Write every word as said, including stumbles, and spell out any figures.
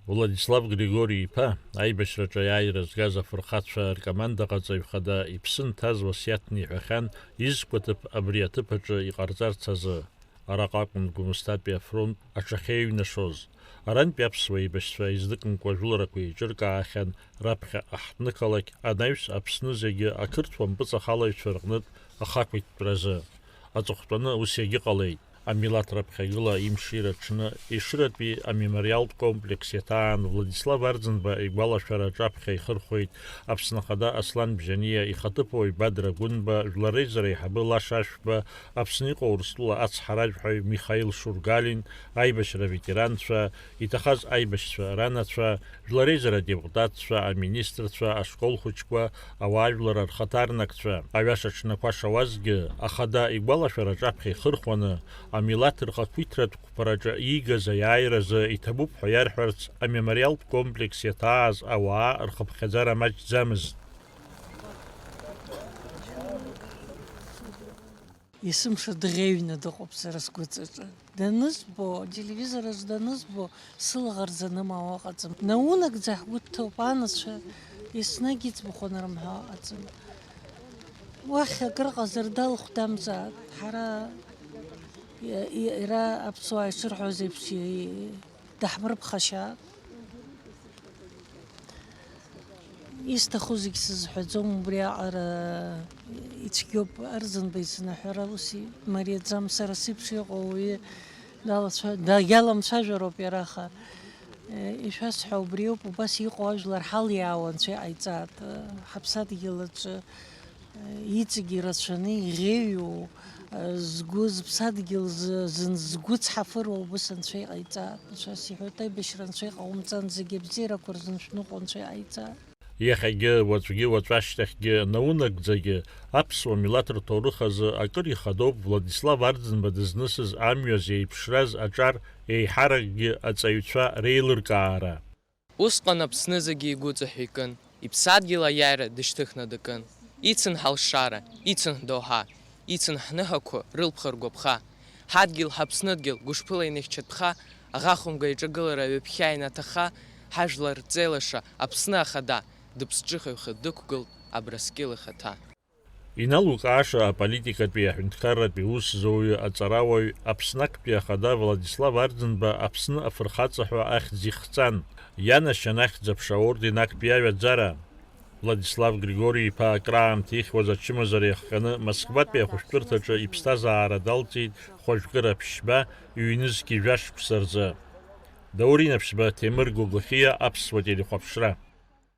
Владислав Григори-иԥа, аибашьраҿы аиааира згаз афырхацәа ркомандаҟаҵаҩ хада иԥсы нҭаз уасиаҭны иҳәахьан, изқәа ҭыԥ абри аҭыԥ аҿы иҟарҵарц азы. Араҟа акәын Гәымсҭатәи афронт аҽахьеиҩнашоз. Арантәи аԥсуа еибашьцәа изныкымкәа жәларақәа еиҿыркаахьан, раԥхьаҟа ҳҭнықалақь анаҩс Аԥсны зегьы ақырҭуа мпыҵахалаҩцәа рҟнытә ахақәиҭтәразы. Аҵыхәтәаны ус иагьыҟалеит. Амилаҭ раԥхьагыла имшира ҽны Ешыратәи амемориалтә комплекс иаҭаан Владислав Арӡынба игәалашәара аҿаԥхьа ихырхәеит Аԥсны Ахада Аслан Бжьаниа, ихаҭыԥуаҩ Бадра Гәынба, Жәлар Реизара аиҳабы Лаша Ашәба, Аԥсны иҟоу Урыстәыла ацҳаражәҳәаҩ Михаил Шургалин, аибашьра аветеранцәа, иҭахаз аибашьцәа ранацәа, Жәлар Реизара адепутатцәа, аминистрцәа, ашкол хәыҷқәа, ауаажәлар рхаҭарнакцәа. Аҩаша ҽнақәа шауазгьы, ахада игәалашәара аҿаԥхьа ихырхәаны, амилаҭ рхақәиҭратә қәԥараҿы иигаз аиааиразы иҭабуп ҳәа иарҳәарц, амемориалтә комплекс иаҭааз ауаа рхыԥхьаӡара маҷӡамызт. Есымша дӷьеҩны дыҟоуп сара сгәыҵаҿы. Данызбо, ателевизор аҿы данызбо, сылаӷырӡ анымаауа ыҟаӡам. Наунагӡа ҳгәы дҭоуп, анацәа еснагь иӡбахә анырымҳәо ыҟаӡам. Уахь акрыҟазар далхәдамзаап. Ҳара, и-, и-, иара аԥсуаа ишырҳәоз еиԥш, и-, даҳмырԥхашьаап. Исҭаху зегь сызҳәаӡом, убри аҟара ицәгьоуп, Арӡынба изынаҳәара ус имариаӡам, сара сеиԥш иҟоу уаҩы далацәа-, дагьаламцәажәароуп иара, аха, э, ишәасҳәа убриоуп, убас иҟоу ажәлар ҳалиаауа Анцәа иҟаиҵааит, э, ҳаԥсадгьыл аҿы, э, иҵегь ирацәаны иӷьеҩу, э, згәы зыԥсадгьыл зы-, зын-, згәы цҳафыруа убыс Анцәа иҟаиҵааит, Анцәа сиҳәоит, аибашьра Анцәа иҟаумҵан, зегь абзиарақәа рзын шәныҟәо Анцәа иҟаиҵааит. Иахьагьы, уаҵәгьы, уаҵәашьҭахьгьы, наунагӡагьы аԥсуа милаҭ рҭоурых азы акыр ихадоуп Владислав Арӡынба дызнысыз амҩа зеиԥшраз аҿар, еиҳаракгьы аҵаҩцәа реилыркаара. Усҟан Аԥсны зегьы игәыҵаҳәа икын, иԥсадгьыл аиааира дышьҭыхны дакын. Ицын ҳалшара, ицын ҳдоуҳа, ицын ҳныҳәақәа рылԥха ргәаԥха. Ҳадгьыл, ҳаԥсныдгьыл гәышԥыла иныхьчатәха, аӷа хәымга иҿагылара ҩаԥхьа инаҭаха, ҳажәлар рҵеилаша Аԥсны ахада дыԥсҿыхаҩха дықәгылт Абрыскьыл ихаҭа. Иналукааша аполитикатәи аҳәынҭқарратәи усзуҩы, аҵарауаҩ, Аԥсны актәи ахада Владислав Арӡынба Аԥсны афырхаҵа ҳәа ахьӡ ихҵан, ианашьан ахьӡ-аԥша аорден актәи аҩаӡара. Владислав Григори-иԥа акраамҭа ихьуаз ачымазара иахҟьаны Москватәи ахәышәтәырҭаҿы иԥсҭазаара далҵит хәажәкыра ԥшьба, ҩнызқь жәа шықәса рзы. Даур Инаԥшьба, Ҭемыр Гогохиа, Аԥсуа телехәаԥшра.